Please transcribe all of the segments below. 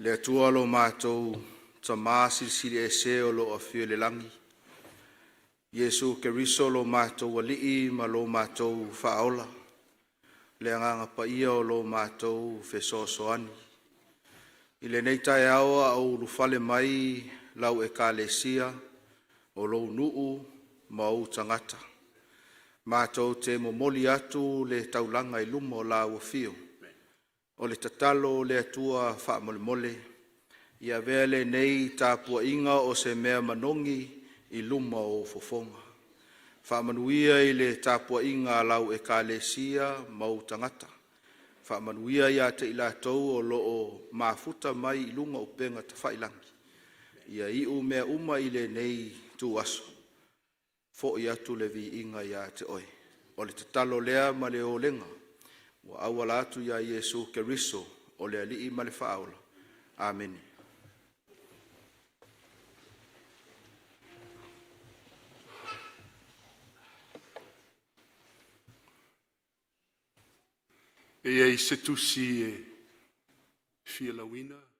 Le Atua lo matou Tama Silisili Ese o lo o afio i le lagi, Iesu Keriso lo matou Alii ma lo matou Faaola, le Agaga Paia o lo matou Fesoasoani, i lenei taeao a o ulufale mai lau Ekalesia o lou nuu ma ou tagata, matou te momoli atu le taulaga i luma o lau afio. O le tatalo le Atua faamolemole, ia avea lenei tapuaiga o se mea manogi i luma o ou fofoga. Faamanuia i le tapuaiga a lau Ekalesia ma ou tagata, faamanuia ia te i latou o lo o mafuta mai i luga o upega tafailagi, ia iu mea uma i lenei ituaso, foi atu le viiga ia te Oe. O le tatalo lea ma le olega ua auala atu ia Iesu Keriso o le Alii ma le Faaola. Amene. E i ai se tusi e fia lauina.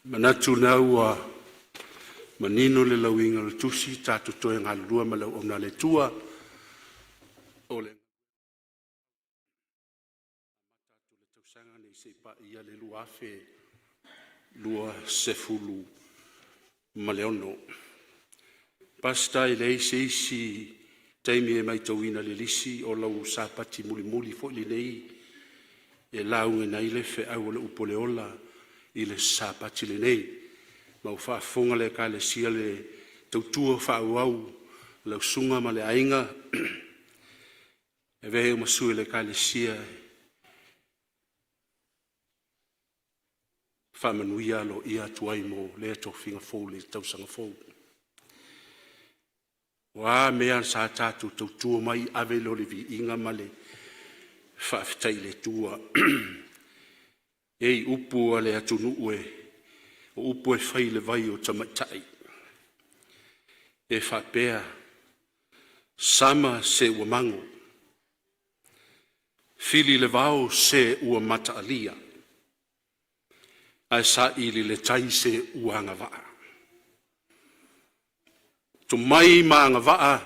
Manatu o lena ua manino le lauina o le tusi, tatou toe galulue ma le auauna a le Atua o le tausaga lenei seia paia le 2026. Pastor, e leai se isi taimi e matauina i le lisi o lau Sapati mulimuli foi lenei e laugaina ai le feau o le upu o le ola i le Sapati lenei. Ma ua faafofoga le Ekalesia i le tautua faaauau a lau susuga ma le aiga e avea ai ma sui o le Ekalesia e faamanuia aloaia atu ai mo lea tofiga fou i le tausaga fou. O a mea sa tatou tautua mai, ave lea o le viiga ma le faafetai i le Atua. E i ai upu a le atunuu, o upu e fai i le vai o tamaitai, e faapea, sama se ua mago, fili i le vao se ua mataalia, ae saili i le tai se ua agavaa. Tomai ma agavaa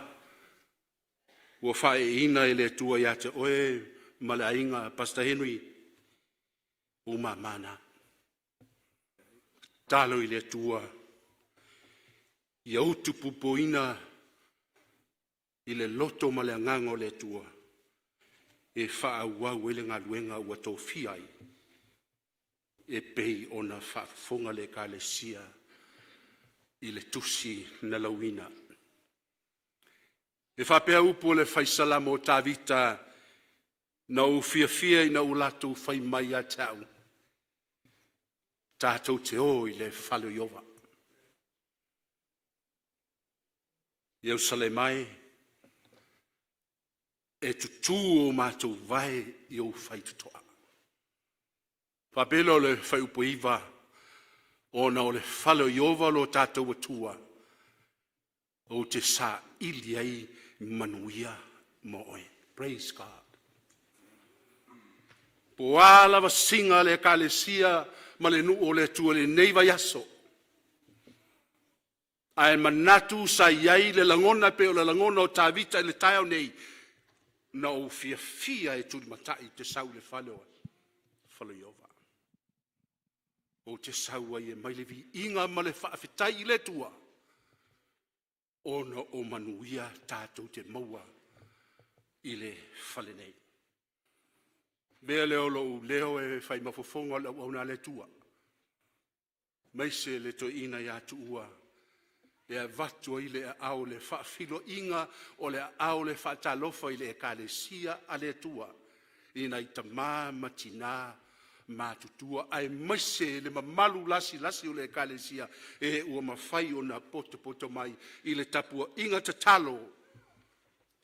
ua faaeeina e le Atua ia te oe ma le aiga Pastor Henry, o ou mama na. Tatalo i le Atua ia utupupuina i le loto ma le agaga o le Atua e faaauau ai le galuega ua tofia ai e pei ona faafofoga le Ekalesia i le tusi na lauina. E faapea upu o le Fai Salamo o Tavita, “Na ou fiafia ina ua latou fai mai ia te au, tatou te o i le fale o Ieova.” Ierusalema e, e tutu o matou vae i ou faitotoa. Ona faapea lea o le Fuaiupu 9, ona o le fale o Ieova lo tatou Atua, ou te saili ai manuia mo oe. Praise God. Po o a lavasiga a le Ekalesia ma le nuu o le Atua i lenei vaiaso, ae manatu sa i ai le lagona e pei o le lagona o Tavita i le taeao nei, na ou fiafia e tulimatai ou te sau i le fale o Ieova, ou te sau ai e aumai le viiga ma le faafetai i le Atua ona o manuia tatou te maua i le fale nei. Avea lea o lou leo e fai ma fofoga o le auauna a le Atua, aemaise le toeaina ia Tuua e avatu ai le aao o le faafeiloaiga, o le aao o le faatalofa i le Ekalesia a le Atua i nai tama ma tina matutua, aemaise le mamalu lasilasi o le Ekalesia e ua mafai ona potopoto mai i le tapuaiga tatalo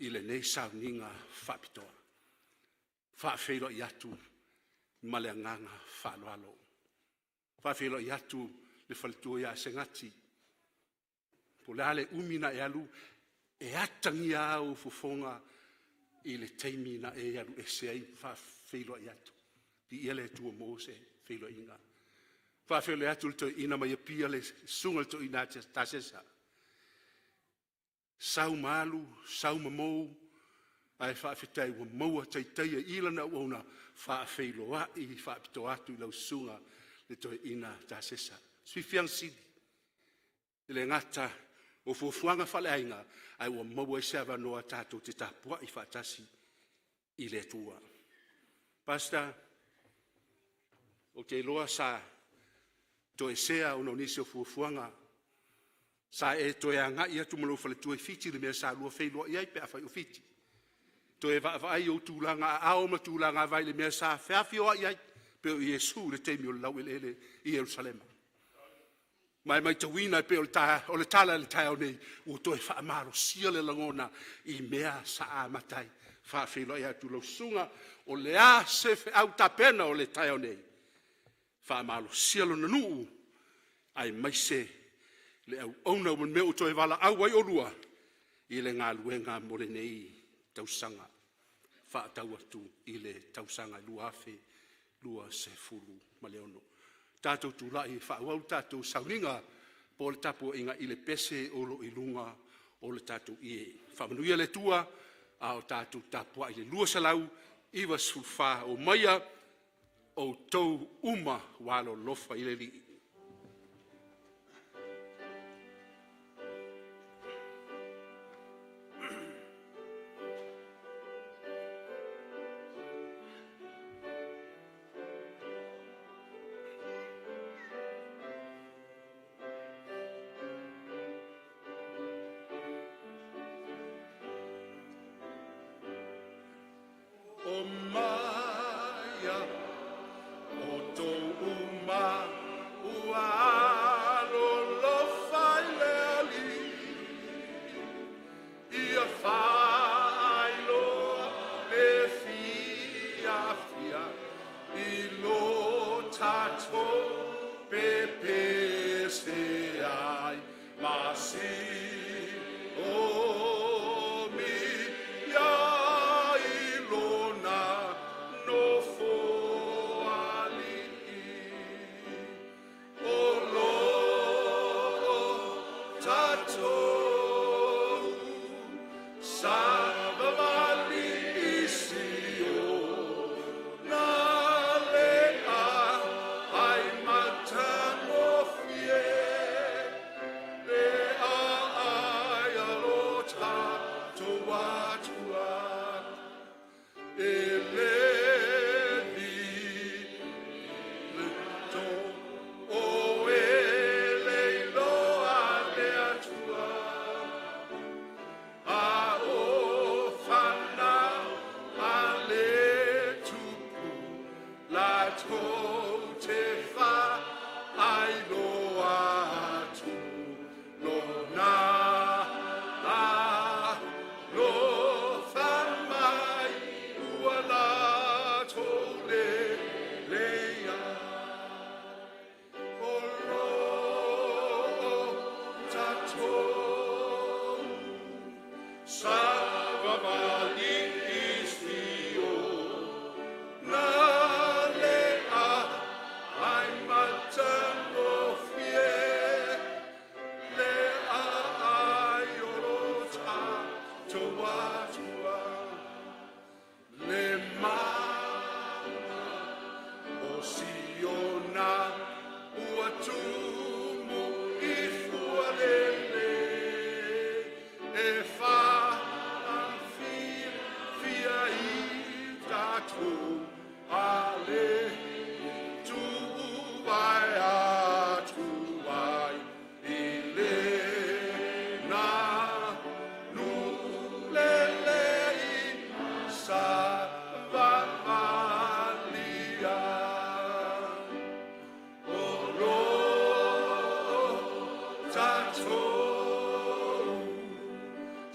i lenei sauniga faapitoa. E faafeiloai atu ma le agaga faaaloalo. E faafeiloai atu le faletua ia Sepati, po o le a le umi ona e alu, e atagia lava ou fofoga i le taimi na e alu ese ai ma faafeiloai atu. Viia le Atua ua maua se feiloaiga. E faafeiloai atu le toeaina mai Apia le susuga i le toeaina Tasesa, sau ma alu, sau ma mou, ae faafetai ua maua taitaia i i lana auauna. E faafeiloai faapitoa atu i lau susuga i le toeaina Tasesa. Fiafiaga sili, e le gata o fuafuaga faaleaiga, ae ua maua ai se avanoa tatou te tapuai faatasi i le Atua. Pastor, ou te iloa sa toesea ona o nisi o fuafuaga, sa e toe agai atu ma lou faletua i Fiti i le mea sa oulua feiloai ai pe afai o Fiti, toe vaavaai i ou tulaga aao ma tulaga vae i le mea sa feafioai ai pei o Iesu i le taimi o le laueleele i Yerusalema. Ma e matauina e pei o le tala i le taeao nei, ua toe faamalosia le lagona i mea sa amata ai. E faafeiloai atu i lau susuga, o le a se feau tapena o le taeao nei, faamalosia lona nuu aemaise le auauna i le mea ua toe valaau ai oulua i le galuega mo lenei tausaga faatau atu i le tausaga 2026. Tatou tulai e faaauau le tatou sauniga po o le tapuaiga i le pese o lo o i luga o le tatou ie. Faamanuia le Atua a o tatou tapuai i le 2094. Omaia outou uma ua alolofa i le Alii. Omaia outou uma ua alolofa i le Alii, ia faailoa le fiafia i lo tatou pepese ai ma siomia i lona Nofoalii. O lo o tatou savavali i Siona le ai matagofie, le aai a lo tatou Atua. E le o e le iloa le Atua, a o fanau a le Tupu, latou te faailoa atu lona alofa mai ua latou lelei ai. O lo o tatou savavali i Siona le ai matagofie, le aai o lo tatou Atua. Le mauga o Siona ua tumu i fualele, e faafiafia i tatou a le tuvae atu ai i lena nuu lelei savavali ai. O lo o tatou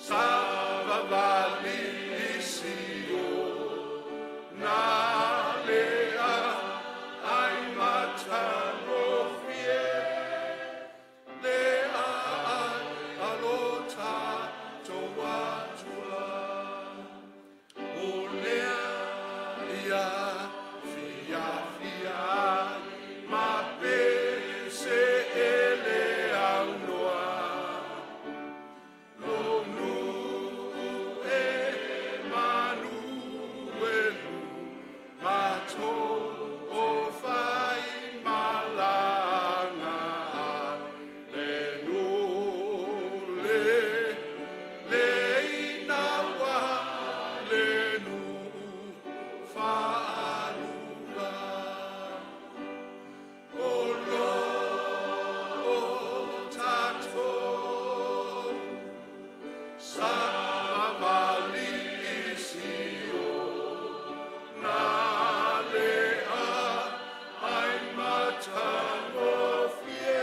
savavali i Siona le ai matagofie, le aai a lo tatou Atua. O lea ia fiafia ai ma pese e le aunoa. Lo nuu e manuelu matou o fai malaga le nuu le le inaua le nuu faalula. O lo o tatou savavali i Siona le ai matagofie,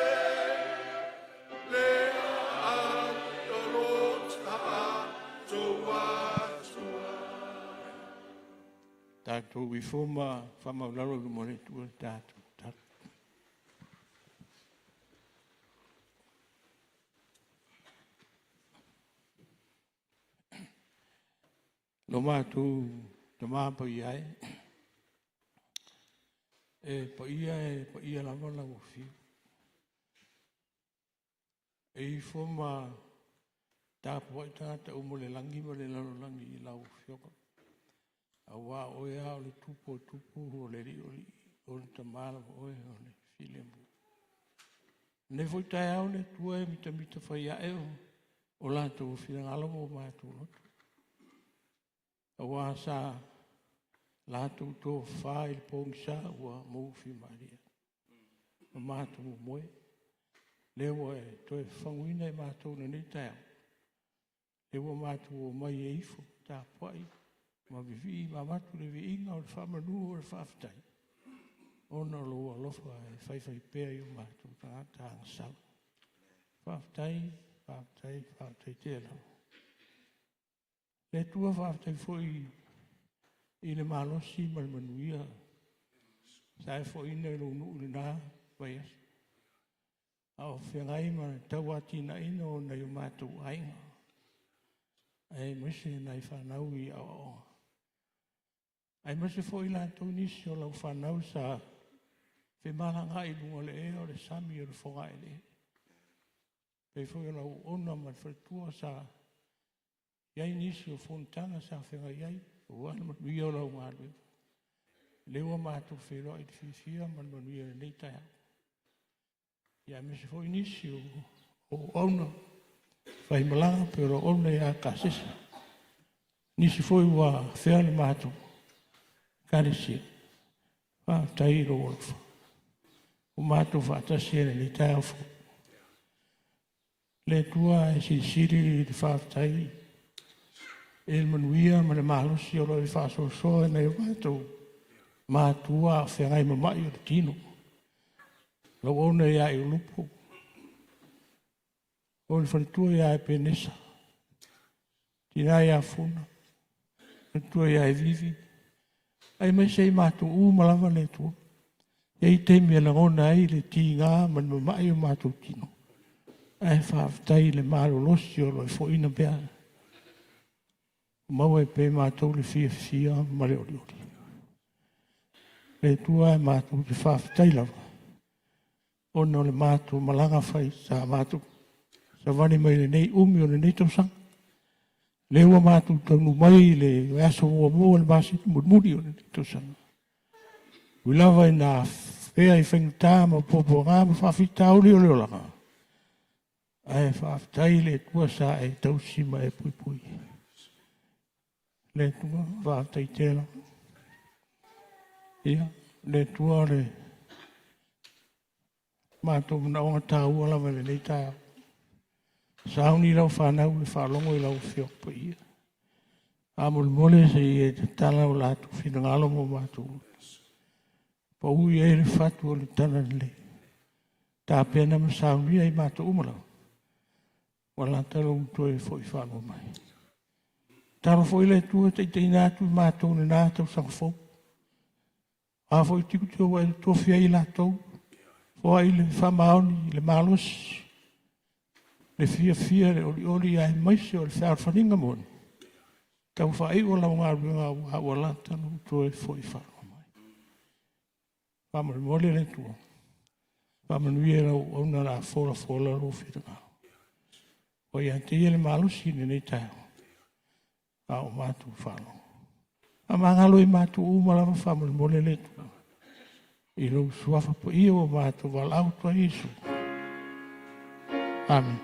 le aai o lo tatou Atua. Tatou ifo ma faamaualalo i luma o le Atua le tatou tatalo. Lo matou Tama Paia e, E paia e paia lava lau afio. E ifo ma tapuai tagata uma o le lagi ma le lalolagi i lau afioga. Aua o oe lava o le Tupu o tupu, o le Alii o alii, o le Tama lava oe o le filemu. Lenei foi taeao le Atua e mitamita fai ae o latou finagalo ma o matou loto. Aua sa latou tofa i le pogisa ua maufimalie ma matou momoe. Lea ua e toe fafaguina e matou i lenei taeao, lea ua matou omai e ifo, tapuai ma vivii ma avatu le viiga o le faamanu o le faafetai, ona o lou alofa e faifaipea i o matou tagata agasala. Faafetai, faafetai, faafetai tele lava. Le Atua faafetai foi i le malosi ma le manuia sa e foaiina i lou nuu i lena vaiaso, a o feagai ma le tauatiaeina o nai o matou aiga, aemaise nai fanau i aoaoga, aemaise foi latou nisi o lau fanau sa femalagaai i luga o le ea, o le sami, o le fogaeleele. Pei foi o lau auauna ma le faletua sa i ai nisi o fonotaga sa feagai ai aua le manuia o lau galuega. Lea ua matou feiloai i le fiafia ma le manuia i lenei taeao. Ia aemaise foi nisi o auauna faimalaga pei o lau auauna ia Kasesa, nisi foi ua afea le matou Ekalesia. Faafetai i lou alofa ua matou faatasi ai i lenei taeao fou. Le Atua e silisili le faafetai i le manuia ma le malosi o lo o e faasoasoa i nai o matou matua a o feagai ma mai o le tino. Lau auauna ia Iulupu, o le faletua ia Epenesa, tina ia Funa, faletua ia Evivi, aemaise i matou uma lava le Atua. E i ai taimi e lagona ai le tiga ma le mamai o matou tino, ae faafetai i le malolosi o lo o foaiina pea, maua ai pea e matou le fiafia ma le olioli. Le Atua e matou te faafetai lava, ona o le matou malaga fai sa matou savali mai lenei umi o lenei tausaga. Lea ua matou taunuu mai i le aso muamua o le masina mulimuli o lenei tausaga. Ui lava ina afea i faigata ma puapuaga ma faafitauli o le olaga, ae faafetai i le Atua sa e tausi ma e puipui. Le Atua, faafetai tele lava. Ia, le Atua o le matou manaoga taua lava i lenei taeao. Sauni lau fanau e faalogo i lau Afioga Paia. Faamolemole se i e tatala o latou finagalo ma o matou pau i ai le fatu o le talalelei, tapena ma saunia i matou uma lava, ua lata lou toe foi faalua mai. Tatalo foi le Atua e taitaiina atu i matou i lena tausaga fou. O a foi tiute ua e tofia ai i latou, foai le faamaoni, le malosi, le fiafia, le olioli aemaise o le fealofaniga moni, tau faaiu o lau galuega aua ua lata lou toe foi faalua mai. Faamolemole le Atua, faamanuia i lau auauna o le a folafola lou finagalo. Ua ia te ia le malosi i lenei taeao, a o matou faalogo. Faamagalo i matou uma lava faamolemole le Atua, i lou suafa paia ua matou valaau atu ai Iesu. Amen.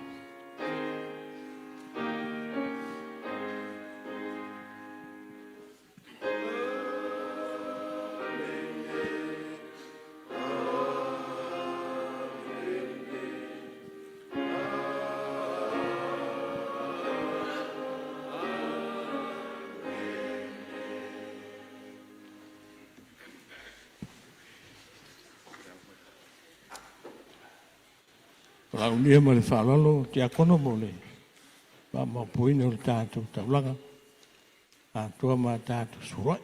Valaaulia ma le faaaloalo Tiakono mo le faamaopooina o le tatou taulaga atoa ma tatou suluai.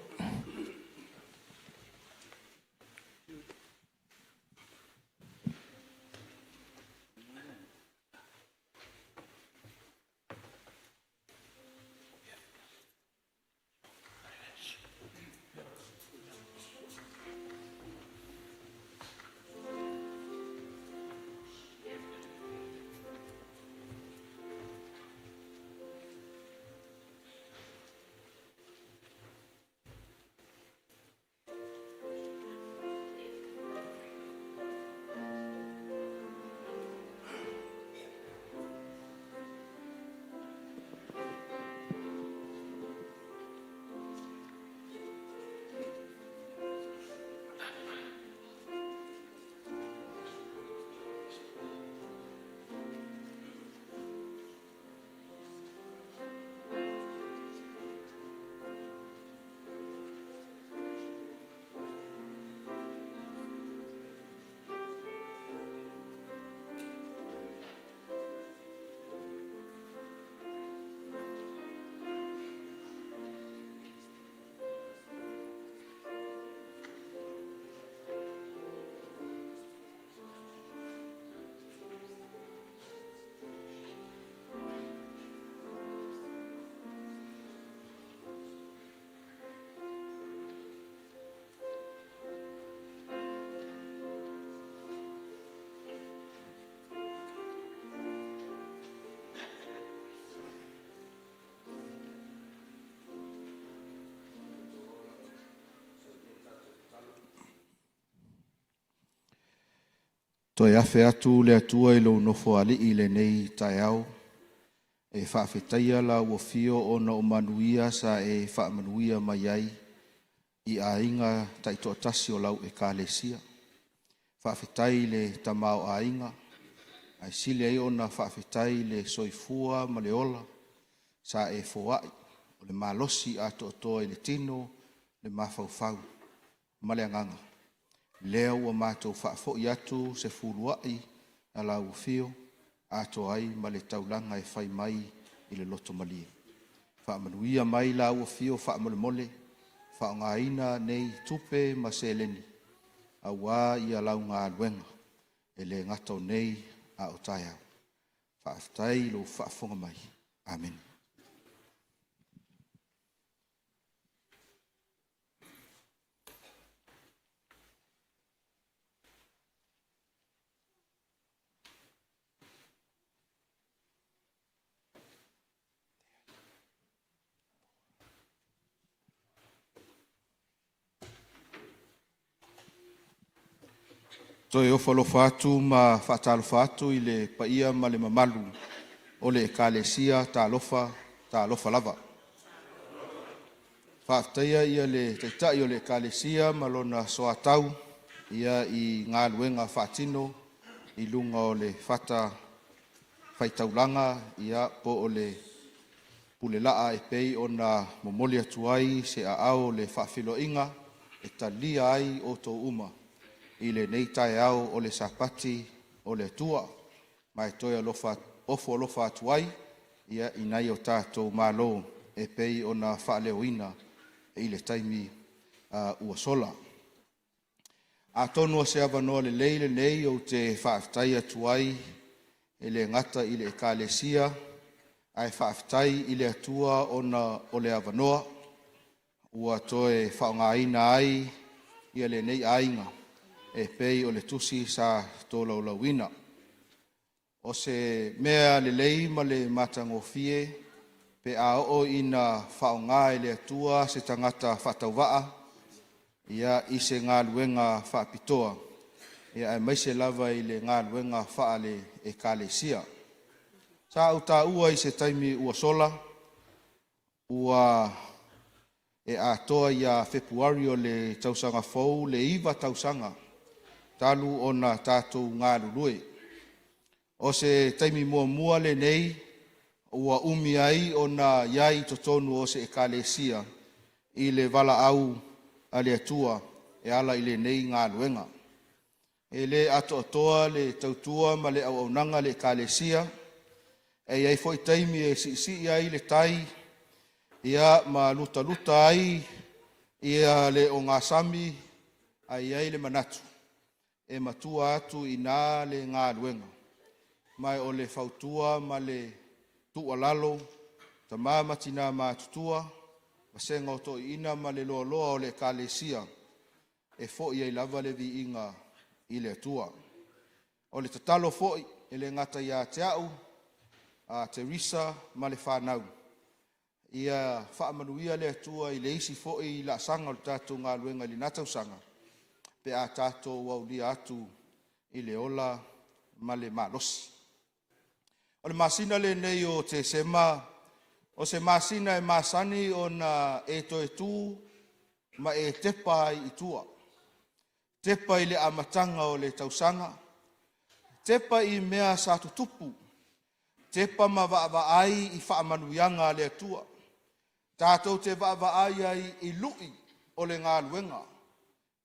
Toe afe atu le Atua i lou nofoalii i lenei taeao, e faafetaia lau afio ona o manuia sa e faamanuia mai ai i aiga taitoatasi o lau Ekalesia. Faafetai i le tamaoaiga, ae sili ai ona faafetai i le soifua ma le ola sa e foai, o le malosi atoatoa i le tino, le mafaufau ma le agaga. Lea ua matou faafoi atu se fuluai a lau afio atoa ai ma le taulaga e fai mai i le loto malie. Faamanuia mai lau afio faamolemole, faaaogaina nei tupe ma seleni aua ia lau galuega, e le gata o nei a o taeao. Faafetai i lou faafofoga mai. Amene. Toe ofo alofa atu ma faatalofa atu i le paia ma le mamalu o le Ekalesia. Talofa, talofa lava. Faafetaia ia le Taitai o le Ekalesia ma lona soatau ia i galuega faatino i luga o le fata faitaulaga ia po o le pulelaa e pei ona momoli atu ai se aao o le faafiloaiga e talia ai outou uma i lenei taeao o le Sapati o le Atua. Ma e toe alofa, ofo alofa atu ai ia i nai o tatou malo e pei ona faaleoina i le taimi ua sola. Atonu o se avanoa lelei lenei ou te faafetai atu ai e le gata i le Ekalesia, ae faafetai i le Atua ona o le avanoa ua toe faaaogaina ai ia lenei aiga e pei o le tusi sa tolaulauina. O se mea lelei ma le matagofie pe a oo ina faaaoga e le Atua se tagata faatauvaa ia i se galuega faapitoa, ia aemaise lava i le galuega faale Ekalesia. Sa ou taua i se taimi ua sola, ua e atoa ia Fepuari o le tausaga fou le 9 tausaga talu ona tatou galulue. O se taimi muamua lenei ua umi ai ona i ai i totonu o se Ekalesia i le valaau a le Atua e ala i lenei galuega. E le atoatoa le tautua ma le auaunaga a le Ekalesia, e i ai foi taimi e siisii ai le tai ia ma lutaluta ai ia le ogasami, ae i ai le manatu e matua atu i ina le galuega. Ma o le fautua ma le tuualalo, tama ma tina matutua, vasega o toeaiina ma le loaloa o le Ekalesia, e foi ai lava le viiga i le Atua. O le tatalo foi e le gata ia te au, a Teresa ma le fanau, ia faamanuia le Atua i le isi foi laasaga o le tatou galuega i lena tausaga pe a tatou aulia atu i le ola ma le malosi. O le masina lenei o Tesema, o se masina e masani ona e toe tu ma e tepa ai i tua, tepa i le amataga o le tausaga, tepa i mea sa tutupu, tepa ma vaavaai i faamanuiaga a le Atua. Tatou te vaavaai ai i lui o le galuega,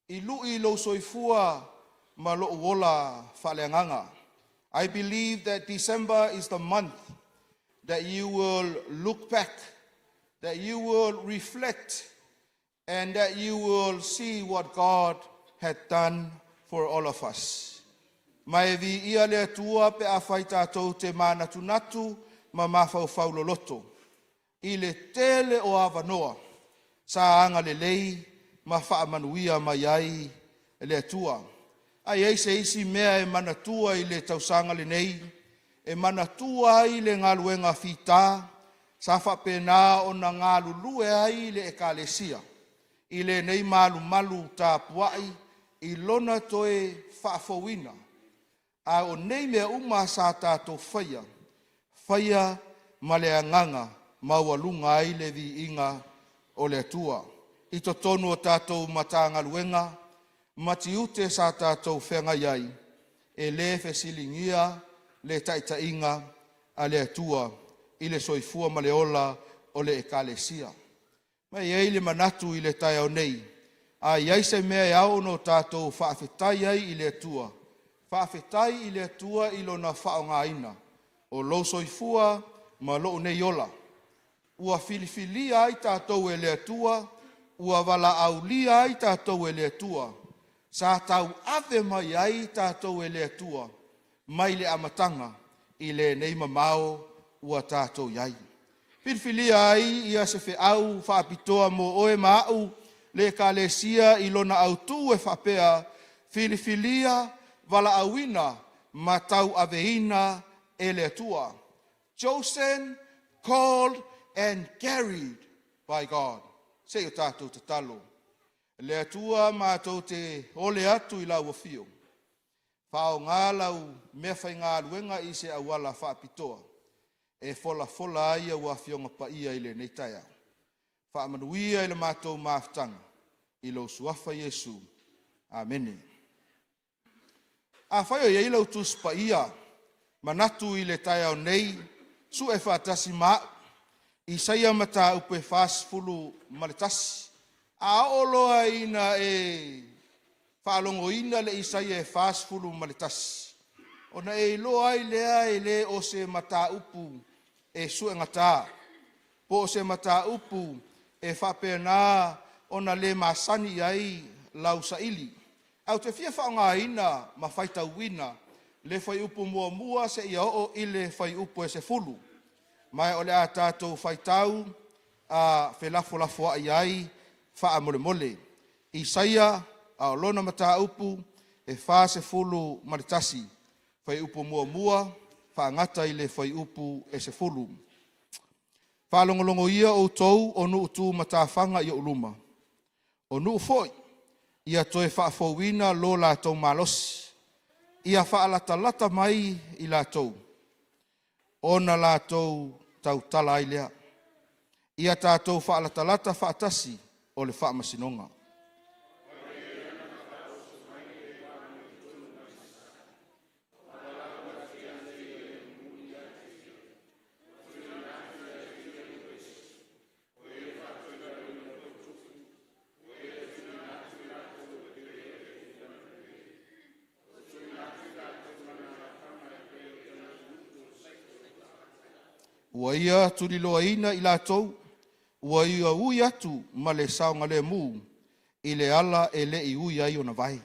i lui i lou soifua ma lou ola faaleagaga. I believe that December is the month that you will look back, that you will reflect, and that you will see what God had done for all of us. Ma e viia le Atua pe afai tatou te manatunatu ma mafaufau loloto i le tele o avanoa sa agalelei ma faamanuia mai ai le Atua. A i ai se isi mea e manatua i le tausaga lenei, e manatua ai le galuega fita sa faapena ona galulue ai le Ekalesia i lenei malumalu tapuai i lona toe faafouina. A o nei mea uma sa tatou faia, faia ma le agaga maualuga ai le viiga o le Atua. I totonu o tatou Matagaluega ma tiute sa tatou feagai ai, e le fesiligia le taitaiga a le Atua i le soifua ma le ola o le Ekalesia. Ma e i ai le manatu i le taeao nei, a i ai se mea e ao ona tatou faafetai ai i le Atua, faafetai i le Atua i Lona faaaogaina o lou soifua ma lou nei ola, ua filifilia ai tatou e le Atua, ua valaaulia ai tatou e le Atua, sa tauave mai ai tatou e le Atua mai le amataga i lenei mamao ua tatou i ai. Filifilia ai ia se feau faapitoa mo oe ma au le Ekalesia i lona autu e faapea, Filifilia, Valaauina ma Tauaveina e le Atua. Chosen, Called and Carried by God. Se i o tatou tatalo. Le Atua matou te ole atu i lau afio, faaaoga lau meafaigaluega i se auala faapitoa e folafola ai au Afioga Paia i lenei taeao. Faamanuia i le matou mafutaga, i lou Suafa Iesu. Amene. Afai o i ai lau Tusi Paia, manatu i le taeao nei, sue faatasi ma a'u Isaia Mataupu e 41. A oo loa ina e faalogoina le Isaia e 41, ona e iloa ai lea e le o se mataupu e suegata po o se mataupu e faapena ona le masani i ai lau saili. Ae ou te fia faaaogaina ma faitauina le fuaiupu 1 seia oo i le fuaiupu e 10, ma o le a tatou faitau a felafolafoai ai faamolemole. Isaia a o lona mataupu e 41, fuaiupu 1 faagata i le fuaiupu e 10. Faalogologo ia outou o nuu tu matafaga i ou luma, o nuu foi ia toe faafouina lo latou malosi, ia faalatalata mai i latou, ona latou tautala ai lea. Ia tatou faalatalata faatasi o le faamasinoga. Ua ia tuliloaina i latou, ua ia ui atu ma le saogalemu i le ala e le i ui ai ona vae.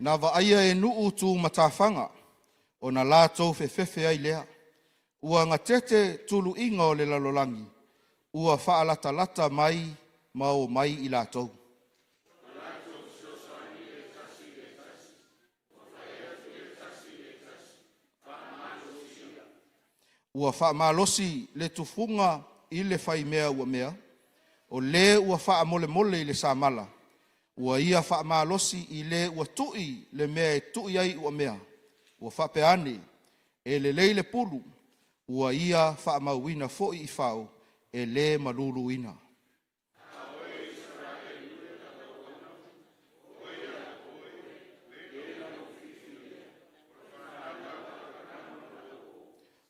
Na vaaia e nuu tu matafaga, ona latou fefefe ai lea. Ua gatete tuluiga o le lalolagi, ua faalatalata mai ma omai i latou. Ua faamalosi le tufuga i le faimea uamea, o le ua faamolemole i le samala, ua ia faamalosi i le ua tui le mea e tui ai uamea. Ua faapea ane, “E lelei le pulu,” ua ia faamauina foi i fao e le maluluina.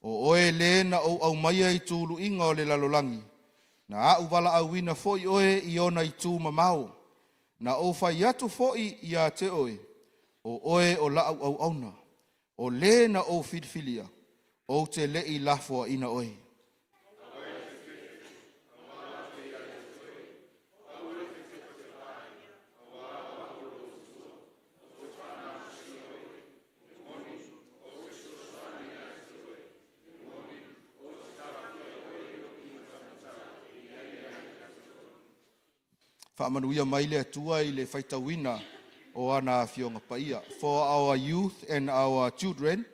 O oe le na ou aumaia i tuluiga o le lalolagi, na a'u valaauina foi oe i ona itu mamao. Na ou fai atu foi ia te oe, o oe o la'u auauna, o le na ou filifilia, ou te le i lafoaina oe. Faamanuia mai le Atua i le faitauina o ana Afioga Paia. For our youth and our children,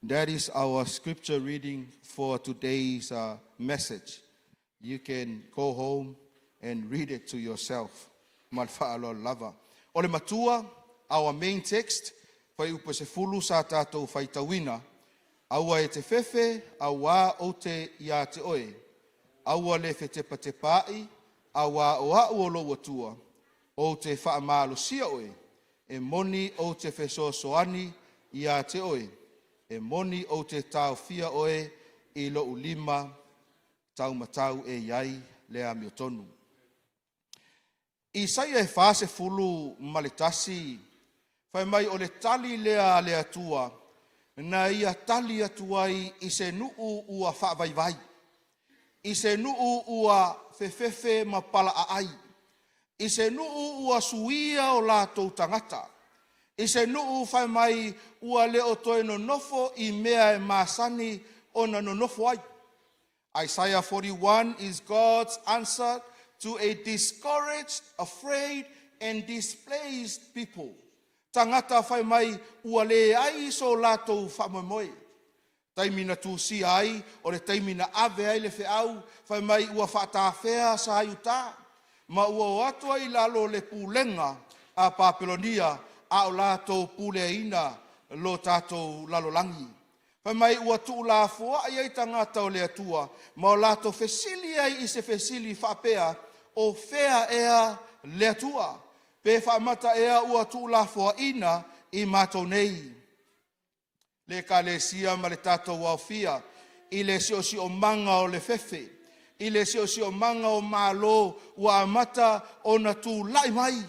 That is our scripture reading for today's message. You can go home and read it to yourself. Ma le faaaloalo lava. O le matua, our main text, fuaiupu e 10 sa tatou faitauina. Aua e te fefe, auā ou te ia te oe. Aua le fetepatepaai, auā o au o lou Atua, ou te faamalosia oe, e moni ou te fesoasoani ia te oe, e moni ou te taofia oe i lou lima taumatau e i ai le amiotonu. Isaia e 41, fai mai o le tali lea a le Atua na ia tali atu ai i se nuu ua faavaivai, i se nuu ua fefefe ma palaaai, i se nuu ua suia o latou tagata, i se nuu fai mai ua le o toe nonofo i mea e masani ona nonofo ai. Isaiah 41 is God's answer to a discouraged, afraid and displaced people. Tagata fai mai ua leai so latou faamoemoe. Taimi na tusia ai, o le taimi na ave ai le feau, fai mai ua faatafea sa i uta, ma ua o atu ai i lalo o le pulega a Papelonia, a o latou puleaina lo tatou lalolagi. Fai mai ua tuulafoai ai tagata o le Atua ma o latou fesili ai i se fesili faapea, o fea ea le Atua? Pe faamata ea ua tuulafoaina i matou nei? Le Ekalesia ma le tatou aofia i le siosiomaga o le fefe, i le siosiomaga o Malo ua amata ona tulai mai,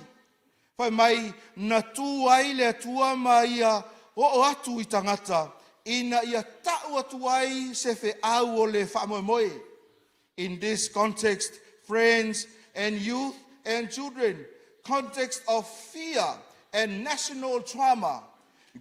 fai mai na tu ai le Atua ma ia oo atu i tagata ina ia tau atu ai se feau o le faamoemoe. In this context, friends and youth and children, context of fear and national trauma,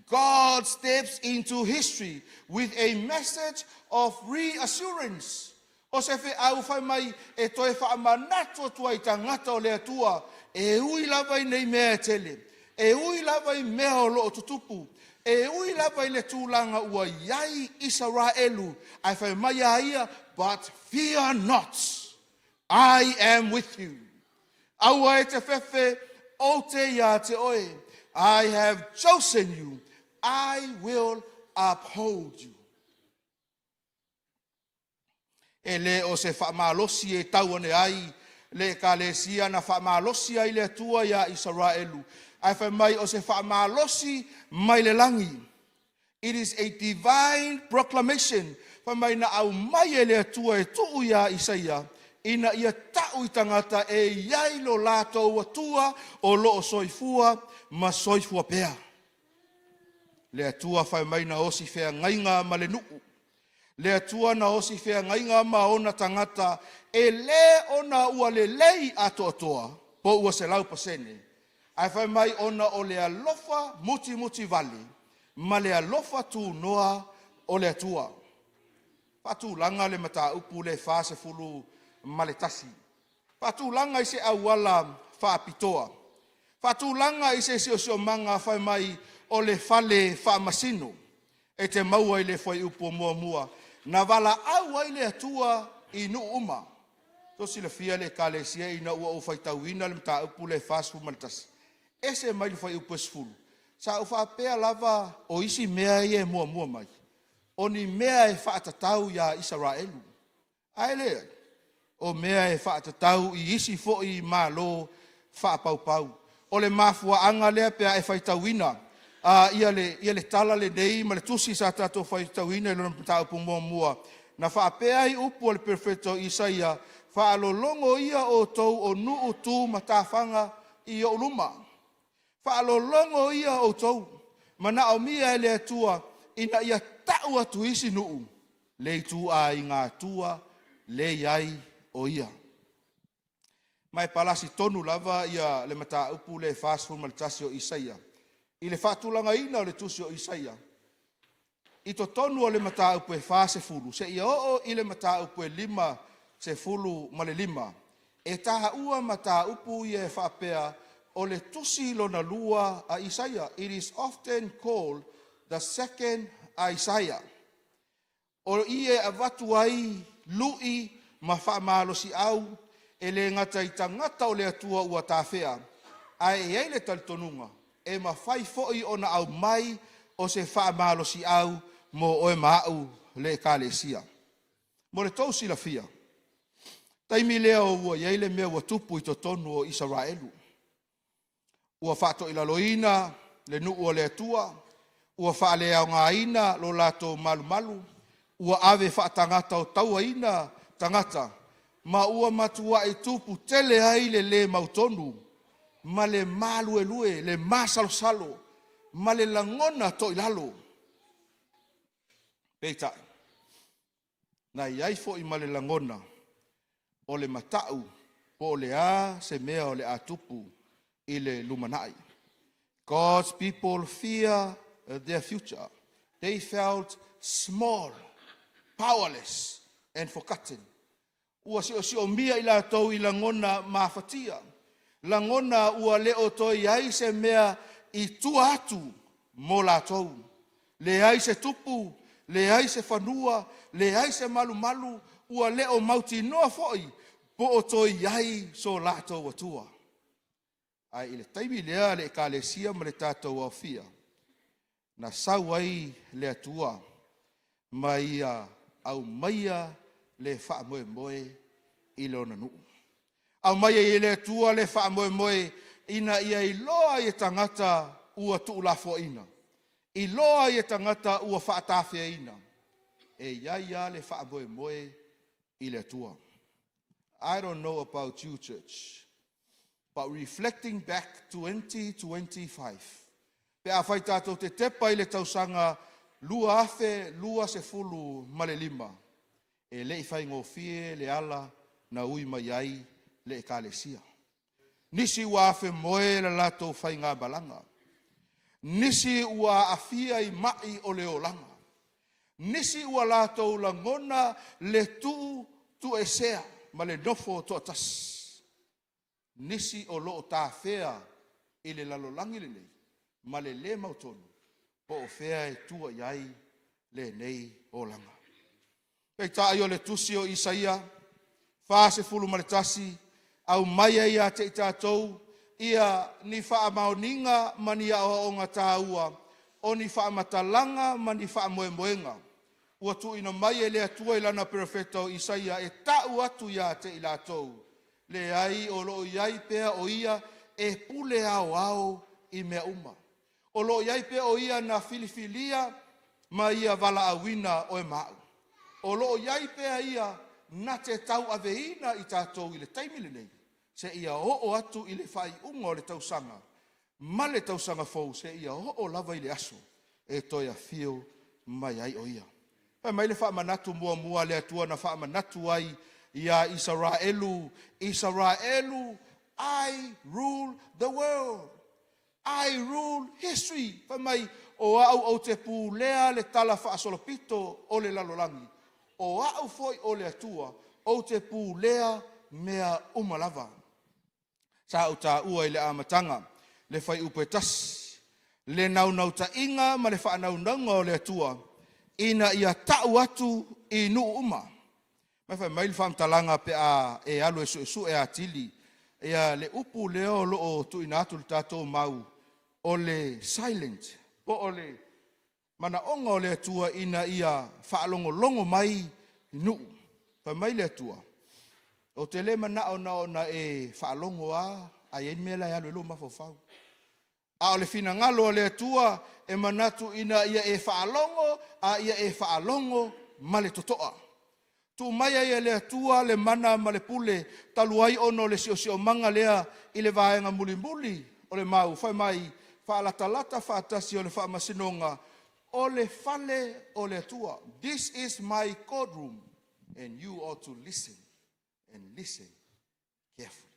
God steps into history with a message of reassurance. O se feau fai mai e toe faamanatu atu ai i tagata o le Atua, e ui lava i nei mea e tele, e ui lava i mea o lo o tutupu, e ui lava i le tulaga ua i ai Isaraelu, ae fai mai a ia, but fear not, I am with you. Aua e te fefe, ou te ia te oe. I have chosen you, I will uphold you. E le o se faamalosi e tau ane ai le Ekalesia na faamalosi ai le Atua iā Isaraelu, ae fai mai o se faamalosi mai le lagi. It is a divine proclamation, fai mai na aumai e le Atua e tuu iā Isaia ina ia tau i tagata e i ai lo latou Atua o lo o soifua ma soifua pea. Le Atua fai mai na osi feagaiga ma le nuu. Le Atua na osi feagaiga ma ona tagata e lē ona ua lelei atoatoa po ua 100%, ae fai mai ona o le alofa mutimutivale ma le alofa tunoa o le Atua. Faatulaga le mataupu le 41. Faatulaga i se auala faapitoa. Faatulaga i se siosiomaga fai mai o le fale faamasino e te maua i le fuaiupu o muamua. Na valaau ai le Atua i nuu uma. To silafia le Ekalesia ina ua ou faitauina le mataupu le 41, ese mai le fuaiupu e 10, sa ou faapea lava o isi mea ia e muamua mai, o ni mea e faatatau iā Isaraelu. Ae leai, o mea e faatatau i isi foi Malo faapaupau. O le mafuaaga lea pe a e faitauina ia le tala lenei ma le tusi sa tatou faitauina i lona mataupu muamua, na faapea ai upu a le Perofeta o Isaia, faalologo ia outou o nuu tu matafaga i ou luma. Faalologo ia outou, manaomia e le Atua ina ia tau atu isi nuu le ituaiga Atua le i ai o ia. Ma e palasi tonu lava ia le mataupu le 41 o Isaia i le faatulagaina o le tusi o Isaia i totonu o le mataupu e 40 seia oo i le mataupu e 55, e taua mataupu ia e faapea o le tusi lona lua a Isaia. It is often called the second a Isaia, o i e avatu ai lu'i ma faamalosiau e le gata i tagata o le Atua ua tafea, ae i ai le talitonuga e mafai foi ona aumai o se faamalosiau mo oe ma a'u le Ekalesia. Mo le tou silafia, taimi lea ua i ai le mea ua tupu i totonu o Isaraelu, ua faatoilaloina le nuu o le Atua, ua faaleaogaina lo latou malumalu, ua ave faatagata o tauaina tagata, ma ua matuai tupu tele ai le lē mautonu ma le maluelue, le masalosalo ma le lagona toilalo. Peitai, na i ai foi ma le lagona o le mata'u po o le a se mea o le a tupu i le lumanai. God's people fear their future. They felt small, powerless and forgotten. Ua siosiomia i latou i lagona mafatia, lagona ua le o toe i ai se mea i tua atu mo latou, leai se tupu, leai se fanua, leai se malumalu, ua le o mautinoa foi po o toe i ai so latou Atua. Ae i le taimi lea le Ekalesia ma le tatou aofia, na sau ai le Atua ma ia aumaia le faamoemoe i lona nuu. Aumai ai e le Atua le faamoemoe ina ia iloa ai e tagata ua tuulafoaina, iloa ai e tagata ua faatafeaina, e i ai lava le faamoemoe i le Atua. I don't know about you, church, but reflecting back 2025, pe afai tatou te tepa i le tausaga 2025, e le i faigofie le ala na ui mai ai le Ekalesia. Nisi ua afemoe le latou faigamalaga, nisi ua aafia i mai o le olaga, nisi ua latou lagona le tuutuesea ma le nofo toatasi, nisi o lo o tafea i le lalolagi lenei ma le lē mautonu po o fea e tua i ai lenei olaga. Peitai o le tusi o Isaia 41 aumai ai ia te i tatou ia ni faamaoniga ma ni aoaoga taua, o ni faamatalaga ma ni faamoemoega ua tuuina mai e le Atua i lana perofeta o Isaia e ta'u atu ia te i latou, leai, o lo o i ai pea o Ia e pule aoao i mea uma. O lo o i ai pea o Ia na filifilia ma ia valaauina oe ma a'u. O lo o i ai pea Ia na te tauaveina i tatou i le taimi lenei seia oo atu i le faaiuga o le tausaga ma le tausaga fou, seia oo lava i le aso e toe afio mai ai o Ia. Fai mai le faamanatu muamua a le Atua na faamanatu ai ia Isaraelu, Isaraelu, I rule the world. I rule history. Fai mai, o au ou te pulea le tala faasolopito o le lalolagi. O au foi o le Atua, ou te pulea mea uma lava. Sa ou taua i le amataga le fuaiupu e 1, le naunautaiga ma le faanaunauga o le Atua ina ia ta'u atu i nuu uma. Ma fai mai le faamatalaga pe a e alu e suesue atili ia le upu lea o lo o tuuina atu i le tatou mau o le silent, po o le manaoga o le Atua ina ia faalogologo mai nuu. Fai mai le Atua, ou te le manao na ona e faalogo a ae i ai le mea la e alu ai lou mafaufau. A o le finagalo o le Atua e manatu ina ia e faalogo a ia e faalogo ma le totoa. Tuu mai ai e le Atua le mana ma le pule talu ai ona o le siosiomaga lea i le vaega mulimuli o le mau. Fai mai, faalatalata faatasi o le faamasinoga o le fale o le Atua. This is my courtroom and you ought to listen and listen carefully.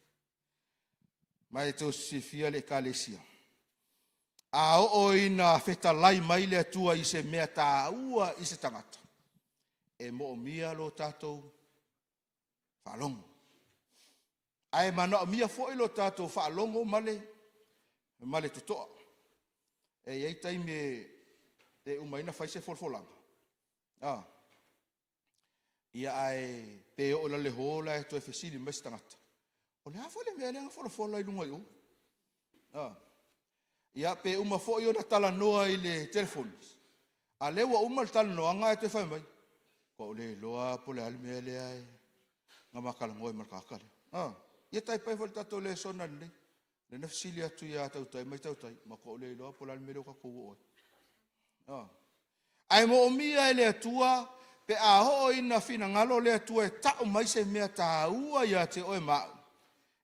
Ma e tou silafia le Ekalesia, a oo ina fetalai mai le Atua i se mea taua i se tagata, e moomia lo tatou faalogo. Ae manaomia foi lo tatou faalogo ma le totoa. E i ai taimi e Pe uma ai ona fai se folafolaga, a ia ae pe oo i le ho la e toe fesili mai se tagata, o le a foi le mea lea na folafola i luga i o? A ia pe uma foi ona talanoa i le telefoni, a lea ua uma le talanoaga ae toe fai mai, ua ou le iloa po o le a le mea lea na ma talanoa ai ma le tagata lea. A ia tai pei foi o le tatou lesona lenei, lea na fesili atu ia Tautai mai Tautai, matua ou le iloa po o le a le mea lea ua tatou oo ai. A. Ae moomia e le Atua pe a oo ina finagalo le Atua e tau mai se mea taua ia te oe ma au,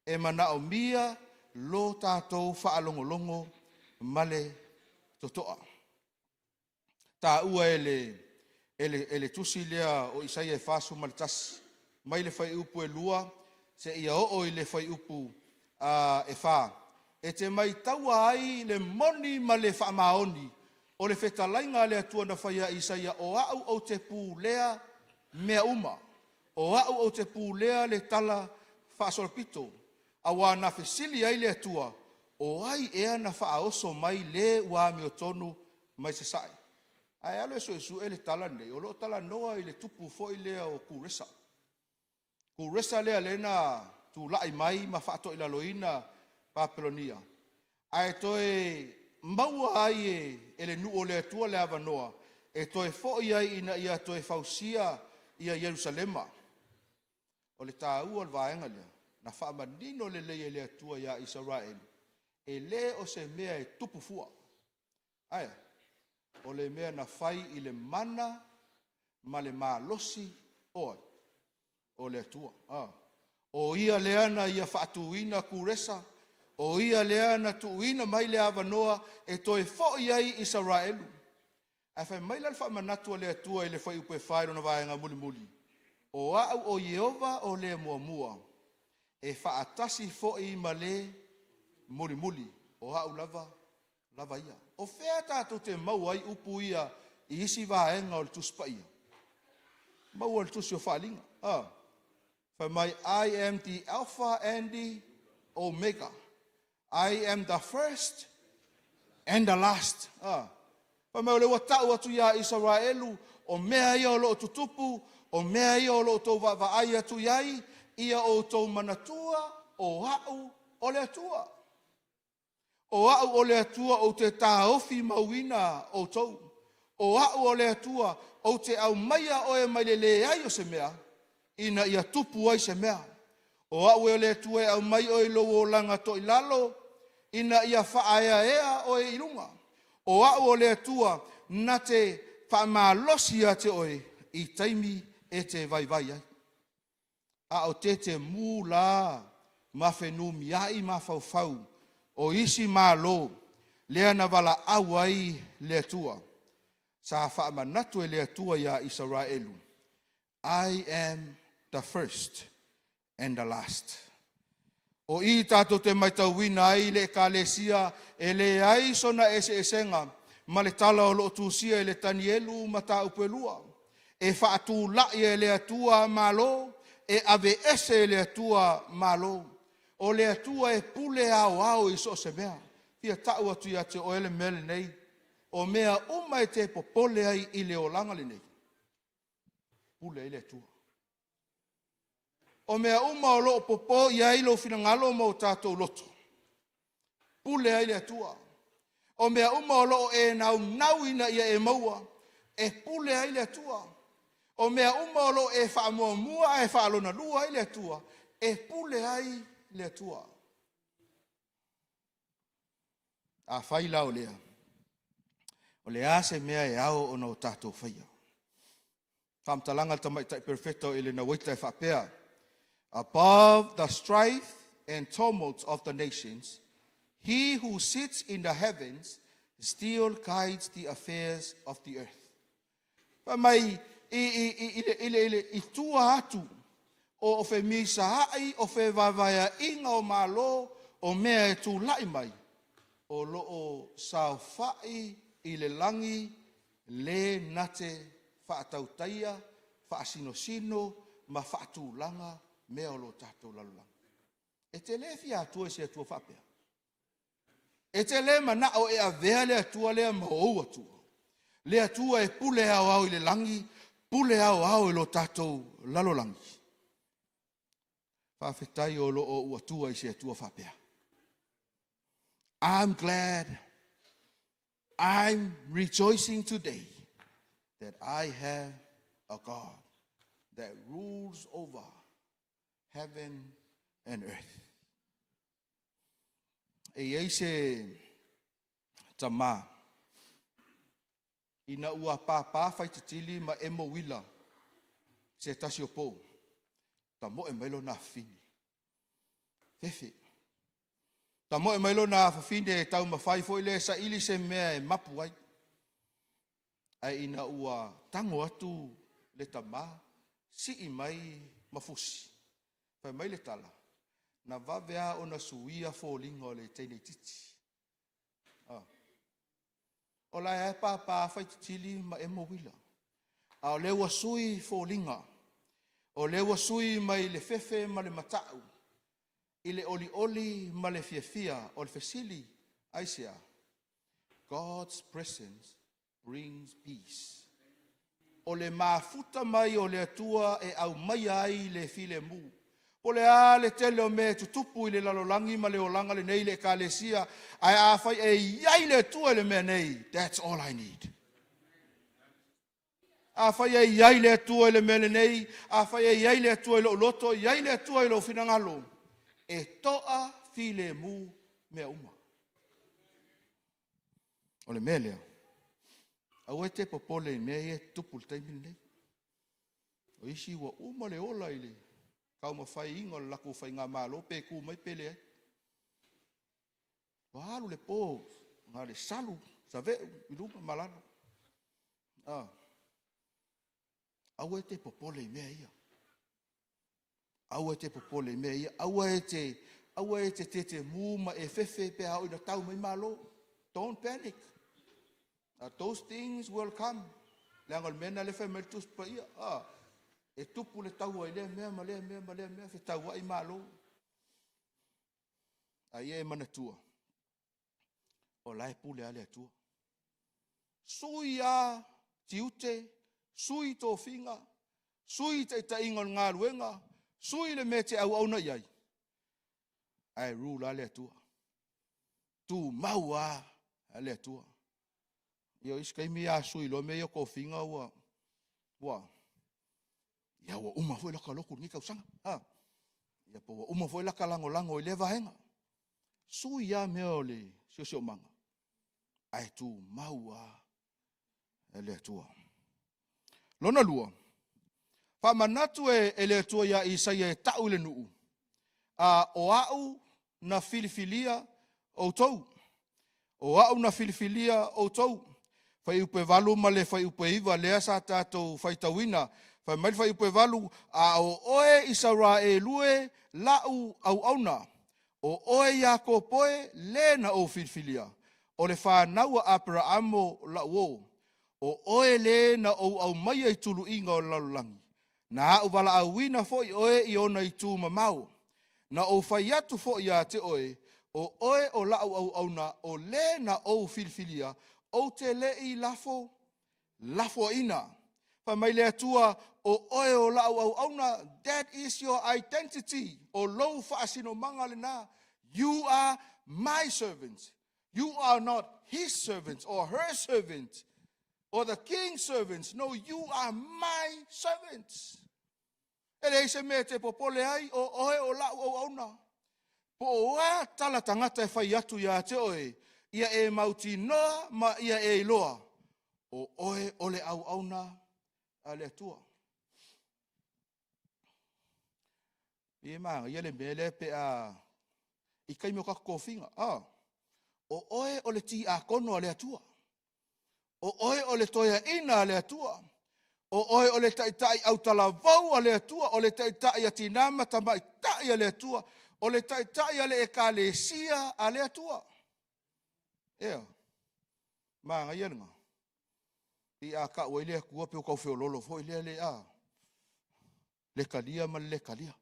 e manaomia lo tatou faalogologo ma le totoa. Taua e le, e le tusi lea o Isaia e 41, mai le fuaiupu e 2 seia oo i le fuaiupu e 4, e te maitaua ai le moni ma le faamaoni o le fetalaiga a le Atua na faia ia Isaia, o au ou te pulea mea uma, o au ou te pulea le tala faasolopito. Aua na fesili ai le Atua, o ai ea na faaoso mai le ua amiotonu mai sasae? Ae alu e suesue le tala lenei, o lo o talanoa i le tupu foi lea o Kuresa. Kuresa lea lea na tulai mai ma faatoilaloina Papelonia, ae toe maua ai e le nuu o le Atua le avanoa e toe foi ai ina ia toe fausia ia Ierusalema. O le taua o le vaega lea, na faamanino lelei e le Atua ia Isaraelu, e le o se mea e tupu fua. Ae o le mea na fai i le mana ma le malosi o ai? O le Atua. O Ia lea na ia faatuina Kuresa, o Ia lea na tuuina mai le avanoa e toe foi ai Isaraelu. Ae fai mai la le faamanatu a le Atua i le fuaiupu e 4 i lona vaega mulimuli, o au o Ieova o le muamua, e faatasi foi ma le mulimuli, o au lava lava ia. O fea tatou te maua ai upu ia i isi vaega o le Tusi Paia? Maua i le Tusi o Faaaliga. Ah. Fai mai, I am the Alpha and the Omega. I am the first and the last. Ah. Fai mai o lea ua tau atu ia Isaraelu, o mea ia o lo o tutupu, o mea ia o lo o outou vaavaai atu i ai, ia outou manatua o au o le Atua. O au o le Atua ou te taofi mauina outou. O au o le Atua ou te aumaia oe mai le leai o se mea ina ia tupu ai se mea. O au o le Atua e aumai oe i lou olaga toilalo ina ia faaeaea oe i luga. O au o le Atua na te faamalosi ia te oe i taimi e te vaivai ai. A o tetemu la ma fenumiai mafaufau o isi Malo lea na valaau ai le Atua. Sa faamanatu e le Atua ia Isaraelu, I am the first and the last. O i tatou te matauina ai le Ekalesia e leai sona eseesega ma le tala o lo o tusia i le Tanielu mataupu e 2. E faatulai e le Atua Malo, e aveese e le Atua Malo. O le Atua e pule aoao i so o se mea. Fia tau atu ia te oe le mea lenei, o mea uma e te popole ai i le olaga lenei, pule ai le Atua. O mea uma o lo o popo i ai lou finagalo ma o tatou loto, pule ai le Atua. O mea uma o lo o e naunau ina ia e maua, e pule ai le Atua. O mea uma o lo o e faamuamua ae faalonalua ai le Atua, e pule ai le Atua. Afai la o lea, o le a se mea e ao ona o tatou faia? Faamatalaga a le tamaitai perofeta o Elena Uaita e faapea, Above the strife and tumult of the nations, he who sits in the heavens still guides the affairs of the earth. Fai mai i, i, i, i, le, i, le, i, le, i tua atu o femisaai, o fevaevaeaiga o Malo, o mea e tulai mai, o lo o saofai i le lagi le na te faatautaia, faasinosino ma faatulaga mea o lo tatou lalolagi. E te le fia atua i se Atua faapea. E te le manao e avea le Atua lea ma ou Atua. Le Atua e pule aoao i le lagi, pule aoao i lo tatou lalolagi. Faafetai o lo o ou atua i se Atua faapea. I'm glad, I'm rejoicing today that I have a God that rules over heaven and earth. E i ai se tamā, ina ua pāpā Faititili ma emo uila se tasi o pou, tamoe mai lona afafine, fefe. Tamoe mai lona afafine e taumafai foi lea e saili se mea e mapu ai. Ae ina ua tago atu le tamā, sii mai ma fusi, fai mai le tala, na vave lava ona suia foliga o le teine itiiti. O la e pāpā Faititili ma emo uila, a o lea ua sui foliga, o lea ua sui mai le fefe ma le matau i le olioli ma le fiafia. O le fesili, aisea? God's presence brings peace. O le mafuta mai o le Atua e aumaia ai le filemu. Po o le a le tele o mea e tutupu i le lalolagi ma le olaga lenei i le ekalesia, ae afai e i ai le Atua i le mea nei, that's all I need. Afai e i ai le Atua i le mea lenei, afai e i ai le Atua i lou loto, e i ai le Atua i lou finagalo, e toa filemu mea uma. O le mea lea, aua e te popole i mea ia e tutupu i le taimi lenei. O isi ua uma le ola i le taumafaiga o le latou faigamalo pe tu mai pe leai. Ua alu le po na o le salu saveu i luga ma lalo. Aua e te popole i mea ia. Aua e te popole i mea ia. Aua e te tetemu ma e fefe pe a oo ina tau mai malo. Don't panic. Those things will come. Leaga o le mea lena lea e fai mai le Tusi Paia. E tupu le taua i lea mea ma lea mea ma lea mea, fetauai malo. A ia e manatua, o la e pule lava le Atua. Sui lava tiute, sui tofiga, sui taitaiga o le galuega, sui le mea e te auauna i ai, ae rule lava le Atua. Tumau lava le Atua. Ia o isi taimi a sui loa mea ia o tofiga ua uma foi lota lotu i lenei tausaga. Ia po ua uma foi lata lagolago i lea vaega. Sui lava mea o le siosiomaga, ae tumau lava le Atua. Lona lua, faamanatu e le Atua ia Isaia e tau i le nuu, o au na filifilia outou. O au na filifilia outou. Fuaiupu 8 ma le fuaiupu 9 lea sa tatou faitauina. Fai mai le fuaiupu 8, a o oe Isaraelu e lau auauna, o oe Iakopo e le na ou filifilia, o le fanau a Aperaamo lau uo, o oe le na ou aumaia i tuluiga o le lalolagi, na au valaauina foi oe i ona itu mamao, na ou fai atu foi ia te oe, o oe o lau auauna, o le na ou filifilia, ou te le i lafoaina. Fai mai le Atua, o oe o lau auauna, that is your identity, o lou faasinomaga lena. You are my servant. You are not his servant or her servant or the king's servants. No, you are my servants. E leai se mea e te popole ai, o oe o lau auauna. Po o a tala tagata e fai atu ia te oe, ia e mautinoa ma ia e iloa, o oe o le auauna a le Atua. E manaia le mea lea pe a i taimi o tatou tofiga, o oe o le tiakono a le Atua, o oe o le toeaina a le Atua, o oe o le taitai autalavou a le Atua, o le taitai a tina ma tamaitai a le Atua, o le taitai a le ekalesia a le Atua. Ea, manaia lena. I a tau ai le Atua pe o tau feololo foi lea le a. Le talia ma le le talia.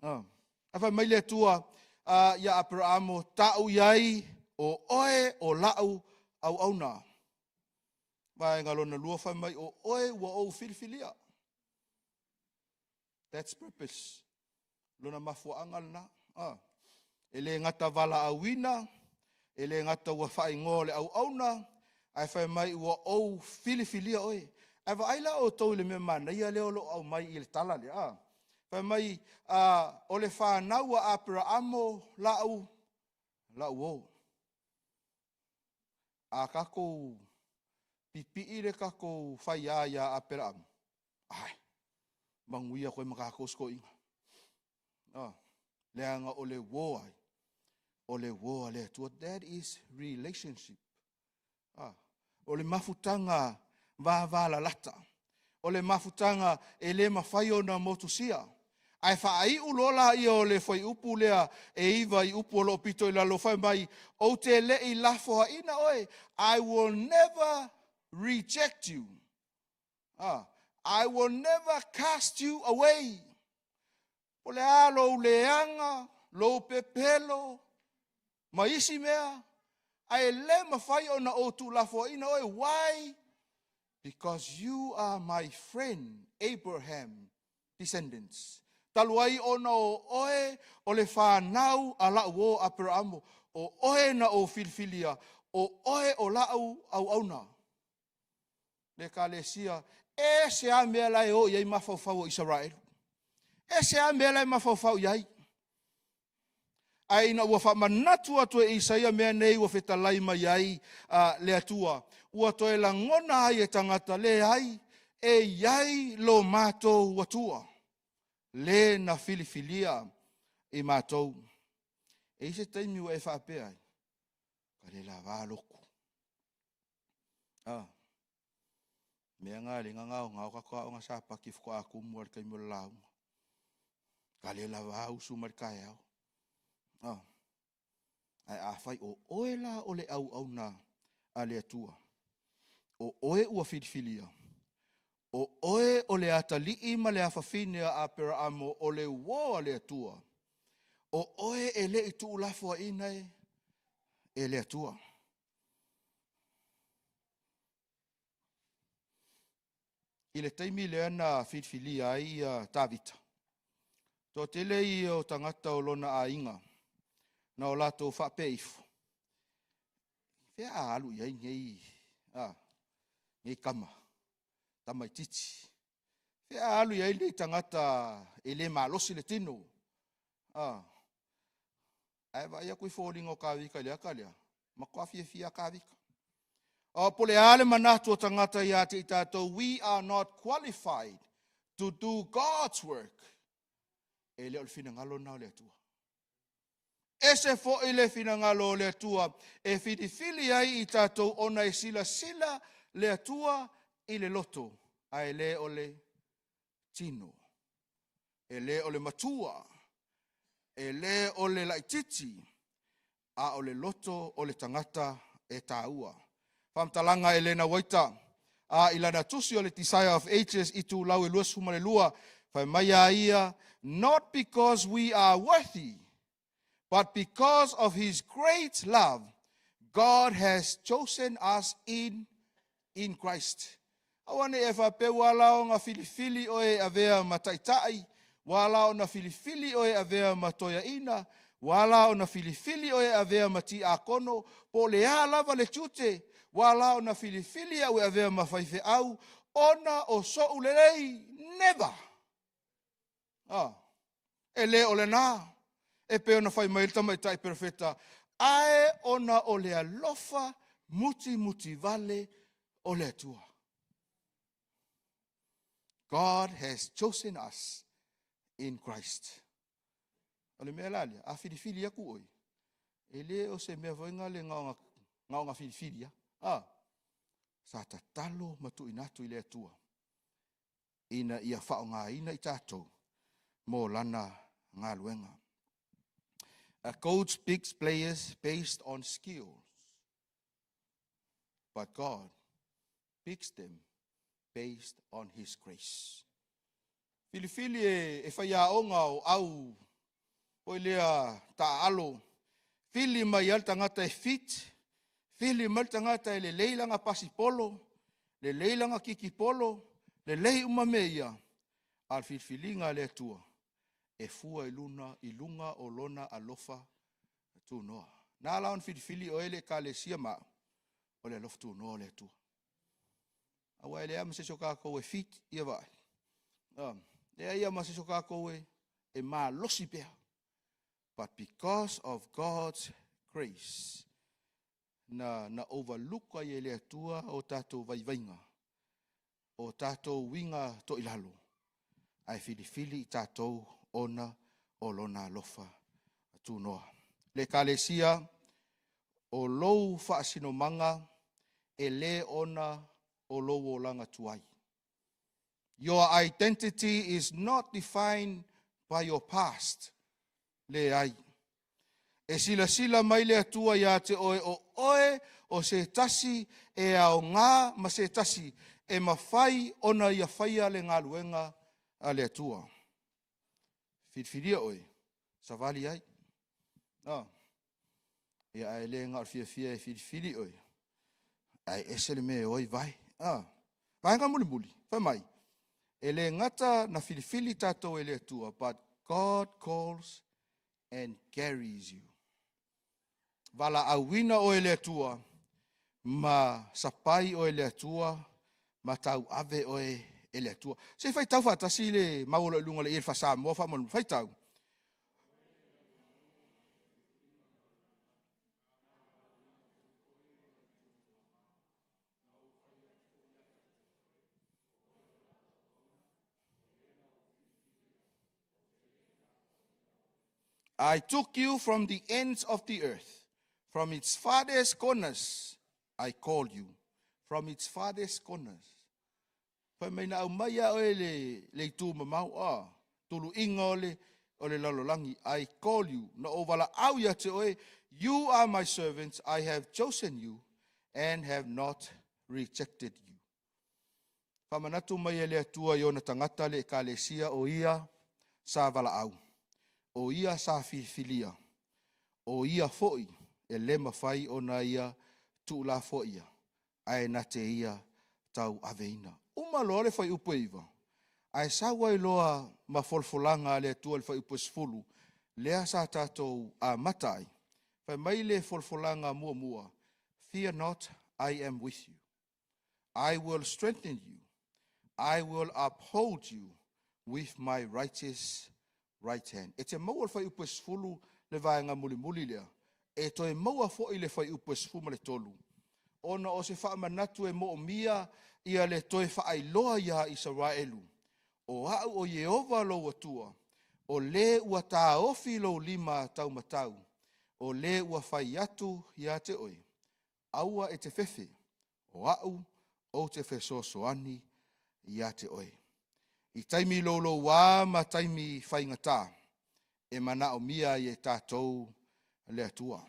A fai mai le Atua ia Aperamo, tau i ai o oe o lau auauna. Vaega lona lua fai mai, o oe ua ou filifilia. That's purpose. Lona mafuaaga lena. Ah. E le gata valaauina, e le gata ua faaigoa o le auauna, ae fai mai ua ou filifilia oe. Ae vaai la outou i le mea manaia lea o lo o aumai i le tala lea. Ah. Fai mai, o le fanau a Aperaamo lau uo. A tatou pipii le tatou faiā ia Aperaamo, ai, manuia koe ma tatou si toeaina. Ah, leaga o le uo ai, o le uo a le Atua. That is relationship. Ah, o le mafutaga vavalalata. O le mafutaga e le mafai ona motusia. Ae faaiu loa laia o le fuaiupu lea e 9 i upu o lo o pito i lalo fai mai, ou te le i lafoaina oe, I will never reject you. Ah, I will never cast you away. O le a lou leaga, lou pepelo, ma isi mea, ae le mafai ona ou tuulafoaina oe. Why? Because you are my friend, Abraham descendants. Talu ai ona o oe o le fanau a lau uo Aperaamo, o oe na ou filifilia, o oe o lau auauna. Le ekalesia, e se a mea la e o i ai mafaufau o Isaraelu. E se a mea la e mafaufau i ai. Ae ina ua faamanatu atu e Isaia mea nei ua fetalai mai ai le Atua, ua toe lagona ai e tagata, leai, e i ai lo matou Atua, le na filifilia i matou. E i ai se taimi ua e faapea ai, ka le lava lotu. Ah. Mea na le gaogao tatou aoga Sapati faatoa tumu lava i le taimi o le lauga. Ka le lava usu mai le taeao. Ah. Ae afai o oe la o le auauna a le Atua, o oe ua filifilia, o oe o le atalii ma le afafine a Aperaamo, o le uo a le Atua, o oe e le i tuulafoaina e le Atua. I le taimi lea na filifilia ai ia Tavita, toatele ia o tagata o lona aiga na o latou faapea ifo, fea a alu i ai nei tama, tamaitiiti. Fea a alu i ai nei tagata e le malosi le tino. Ah. Ae vaai atu i foliga o Tavita i le ata lea, matua fiafia Tavita. O po o le a le manatu o tagata ia te i tatou, we are not qualified to do God's work. E le o le finagalo na o le Atua. Ese foi le finagalo o le Atua e filifili ai i tatou ona e silasila le Atua i le loto, ae le o le tino. E le o le matua, e le o le laititi, a o le loto o le tagata e taua. Faamatalaga Elena Uaita, a i lana tusi o le Desire of Ages itulau e 22, fai mai a ia, not because we are worthy, but because of his great love, God has chosen us in Christ. Aua ne i e faapea ua ala ona filifili oe e avea ma taitai, ua ala ona filifili oe e avea ma toeaina, ua ala ona filifili oe e avea ma tiakono, po o le a lava le tiute, ua ala ona filifili au e avea ma faifeau, ona o sou lelei, never. Ah, e le o lena. E pei ona fai mai le tamaitai perofeta, ae ona o le alofa muti vale o le Atua. God has chosen us in Christ. O le mea la lea, a filifili atu oe, e le o se mea foi na le gaoga filifili. Ah, sa tatalo ma tuuina atu i le Atua ina ia faaaogaina i tatou mo lana galuega. A coach picks players based on skills, but God picks them based on His grace. Filifili e faiaoga o au foi lea taaalo, fili mai ai le tagata e fit, fili mai le tagata e lelei lana pasipolo. Lelei lana kikipolo, lelei uma mea ia, a o le filifiliga a le Atua, e fua i luna, i luga o Lona alofa tunoa. Na ala ona filifili oe le Ekalesia ma au, o le alofa tunoa o le Atua. Aua e leai lava ma se isi o tatou e fit ia vaai. Leai lava ma se isi o tatou e malosi pea. But because of God's grace, na overlook ai e le Atua o tatou vaivaiga, o tatou uiga toilalo, ae filifili i tatou ona o Lona alofa tunoa. Le Ekalesia, o lou faasinomaga e le ona o lou olaga tuai. Your identity is not defined by your past. Leai. E silasila mai le Atua ia te oe o oe o se tasi e aoga ma se tasi e mafai ona ia faia le galuega a le Atua. Filifilia oe, savali ai. Ia ae le na o le fiafia e filifili oe, ae ese le mea e o ai vae. Vaega mulimuli, fai mai, e le gata na filifili tatou e le Atua, but God calls and carries you. Valaauina oe e le Atua, ma sapai oe e le Atua, ma tauave oe e le Atua. Se i faitau faatasi le mau o lo o i luga o le faa-Samoa faamolemole. Faitau. I took you from the ends of the earth, from its farthest corners, I called you. From its farthest corners. Fai mai na aumai lava oe i le itu mamao, tuluiga o le lalolagi. I call you, na ou valaau ia te oe, you are my servants, I have chosen you and have not rejected you. Faamanatu mai e le Atua i ona tagata le Ekalesia o ia sa valaau, o ia sa filifilia, o ia foi e le mafai ona ia tuulafoaia, ae na te ia tauaveina. Uma loa le fuaiupu e 9, ae sau ai loa ma folafolaga a le Atua i le fuaiupu e 10, lea sa tatou amata ai. Fai mai le folafolaga muamua, Fear not, I am with you. I will strengthen you. I will uphold you with my righteous right hand. E te maua le fuaiupu e 10 le vaega mulimuli lea, e toe maua foi le fuaiupu e 13, ona o se faamanatu e moomia ia le toe faailoa ia Isaraelu, o au o Ieova lou Atua, o le ua taofi lou lima taumatau, o le ua fai atu ia te oe, aua e te fefe, o au ou te fesoasoani ia te oe. I taimi louloua ma taimi faigata, e manaomia ai e tatou le Atua.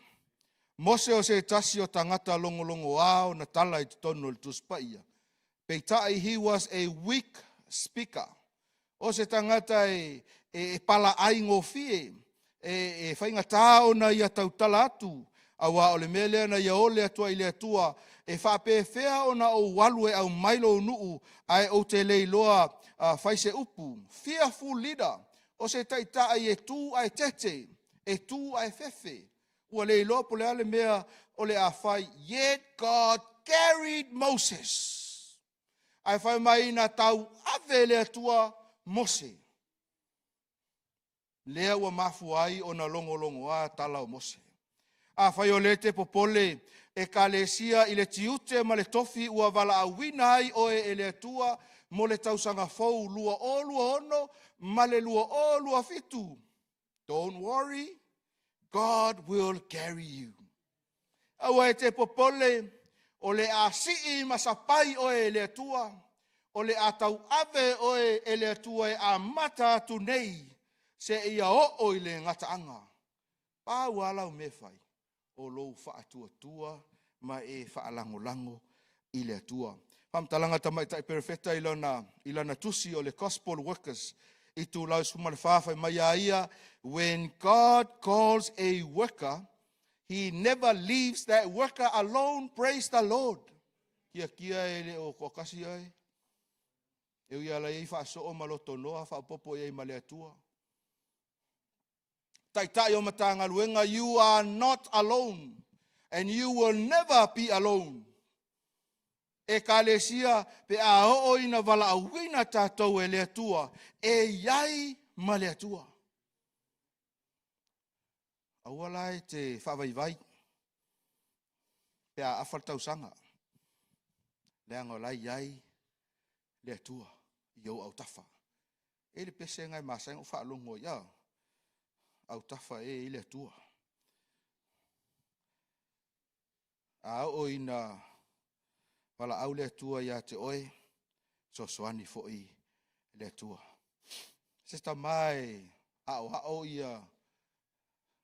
Mose o se tasi o tagata logologoa ona tala i totonu o le Tusi Paia, peitai he was a weak speaker. O se tagata e palaai gofie, e faigata ona ia tautala atu, aua o le mea lea na ia ole atu ai i le Atua, e faapefea ona ou alu e aumai lou nuu, ae ou te le iloa fai se upu. Fearful leader, o se taitai e tu ae tete, e tu ae fefe, ua le iloa po o le a le mea o le a fai. Yet God carried Moses. Ae fai mai na tauave e le Atua Mose. Lea ua mafua ai ona logologoa tala o Mose. Afai o lea e te popole Ekalesia i le tiute ma le tofi ua valaauina ai oe e le Atua mo le tausaga fou 2026 ma le 2027, don't worry, God will carry you. Aua e te popole, o le a sii ma sapai oe e le Atua, o le a tauave oe e le Atua e amata atu nei seia oo i le gataaga. Pau lava lau mea e fai, o lou faatuatua ma e faalagolago i le Atua. Faamatalaga a le Tamaitai Perofeta i lana tusi o le Gospel Workers, itulau 14, fai mai a ia, when God calls a worker, he never leaves that worker alone, praise the Lord. Tiatia e le o toatasi oe. E ui lava o la e i ai faasoo ma lotonoa, faaopoopo i ai ma le Atua. Taitai o Matagaluega, you are not alone and you will never be alone. Ekalesia, pe a oo ina valaauina tatou e le Atua, e i ai ma le Atua. Aua la e te faavaivai pe a afa le tausaga, leaga o la e i ai le Atua i ou autafa. E i ai le pese lena e masani ona ou faalogo ai, a, autafa ea e i ai le Atua. A oo ina valaau le Atua ia te oe, fesoasoani foi le Atua. Se tama e aoao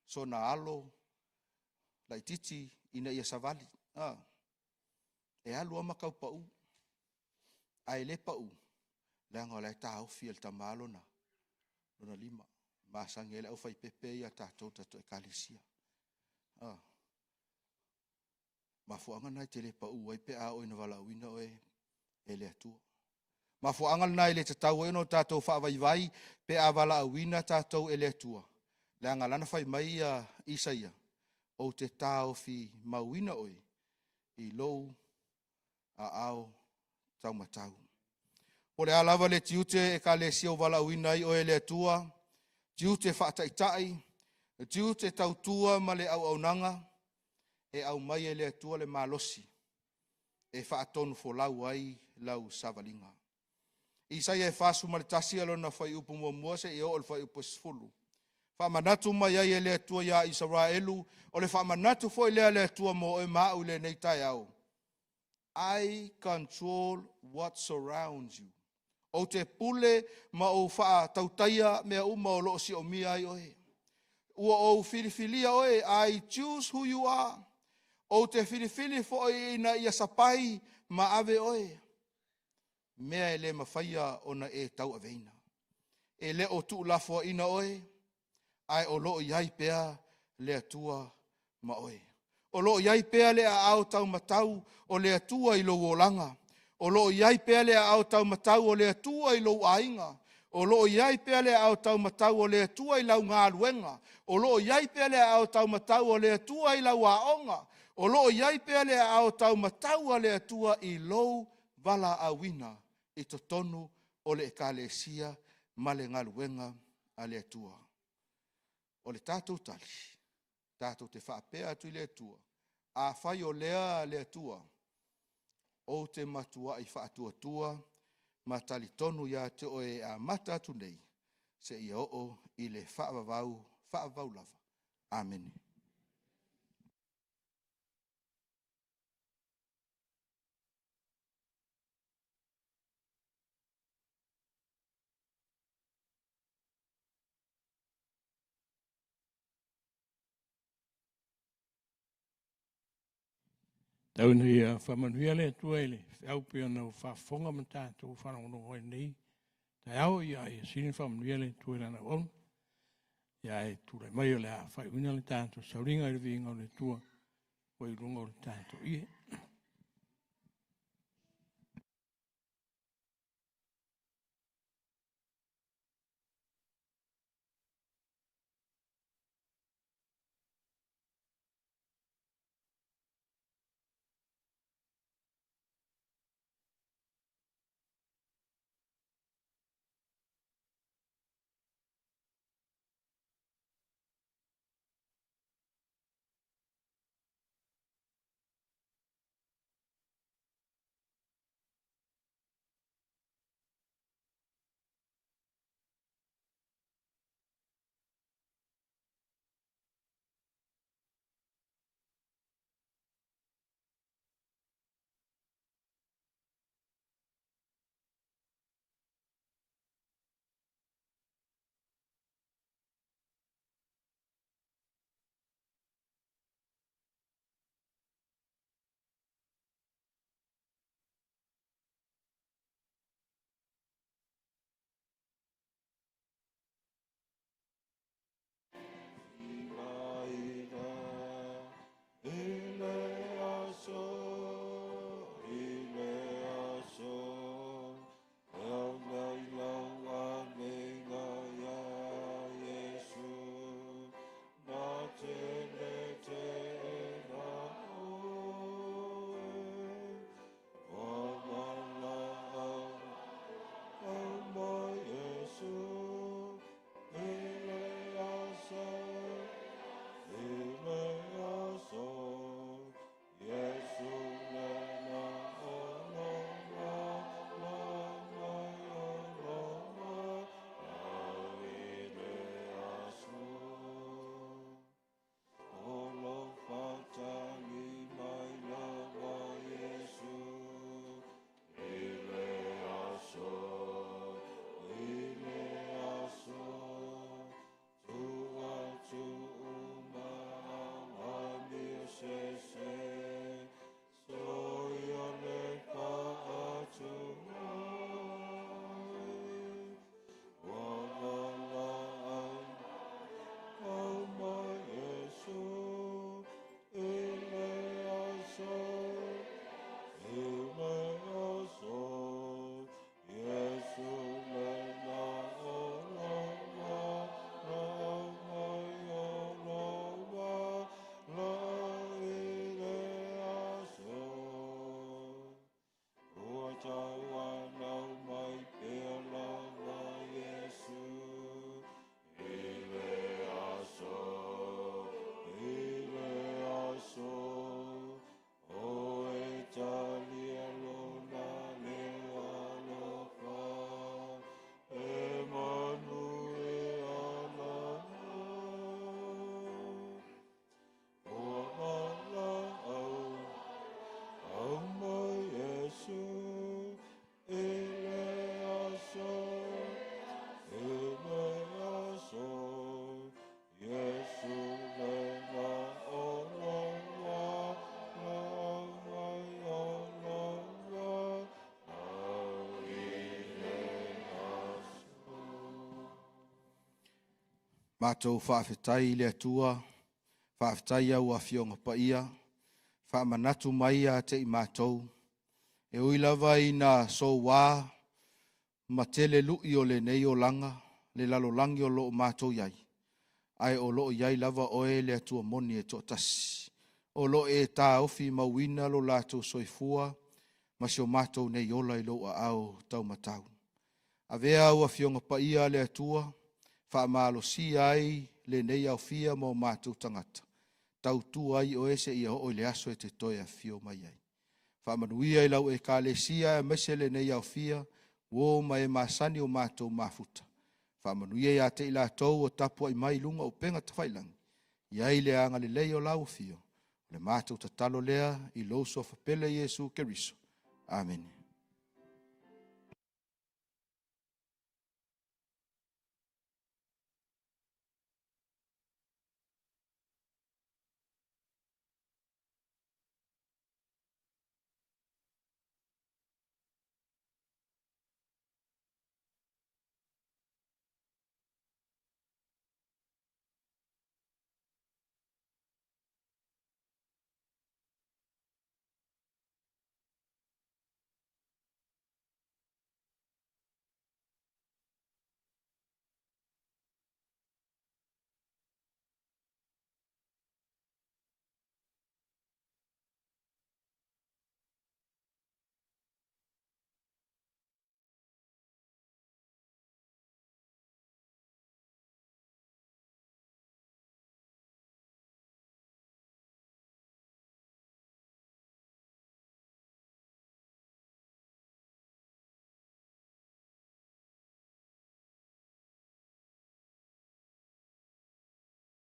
sona alo laitiiti ina ia savali, e alu lava ma tau pau, ae le pau, leaga o la e taofi e le tama lona lima. E masani ai le aufaipepe ia a tatou i le tatou Ekalesia. O le mafuaaga lena e te le pau ai pe a oo ina valaauina oe e le Atua. O le mafuaaga lena e le tatau ai ona tatou faavaivai pe a valaauina tatou e le Atua, leaga o lana fai mai Isaia, ou te taofi mauina oe i lou aao taumatau. Po o le a lava le tiute Ekalesia ua valaauina ai oe e le Atua, tiute faataitai, tiute tautua ma le auaunaga, e aumai e le Atua le malosi e faatonufolau ai lau savaliga. Isaia e 41 lona fuaiupu 1 seia oo i le fuaiupu 10, faamanatu mai ai e le Atua ia Isaraelu, o le faamanatu foi lea a le Atua mo oe ma au i lenei taeao. I control what surrounds you. Ou te pule ma ou faatautaia mea uma o lo o siomia ai oe. Ua ou filifilia oe, I choose who you are. Ou te filifili foi ina ia sapai ma ave oe, mea e le mafaia ona e tauaveina. E le o tuulafoaiina oe, ae o lo o i ai pea le Atua ma oe. O lo o i ai pea le aao taumatau o le Atua i lou olaga. O lo o i ai pea le aao taumatau o le Atua i lou aiga. O lo o i ai pea le aao taumatau o le Atua i lau galuega. O lo o i ai pea le aao taumatau o le Atua i lau aoga. O lo o i ai pea le aao taumatau a le Atua i lou valaauina i totonu o le Ekalesia ma le galuega a le Atua. O le tatou tali, tatou te faapea atu i le Atua, afai o lea le Atua, ou te matuai faatuatua ma talitonu ia te oe e amata atu nei seia oo i le faavavau, faavavau lava. Amene. Tau ina ia faamanuia le Atua i le feau pei ona ou faafofoga ma tatou faalogologo ai i lenei taeao. Ia sili ona faamanuia le Atua i lana auauna. Ae tulai mai o le a faaiuina le tatou sauliga i le viiga o le Atua ua i luga o le tatou ie. Matou faafetai i le Atua, faafetai i au Afioga Paia, faamanatu mai ia te i matou, e ui lava ina soua ma tele lui o lenei olaga, le lalolagi o lo o matou i ai, ae o lo o i ai lava Oe le Atua moni e toatasi. O lo o e taofi mauina lo latou soifua ma si o matou nei ola i lou aao taumatau. Avea au Afioga Paia a le Atua, faamalosia ai lenei aofia ma o matou tagata, tautua ai oe seia oo i le aso e te toe afio mai ai. Faamanuia i lau Ekalesia aemaise lenei aofia, uo ma e masani o matou mafuta. Faamanuia ia te i latou o tapuai mai i luga o upega tafailagi, i ai le agalelei o lau afio. O le matou tatalo lea i lou Suafa pele Iesu Keriso. Amene.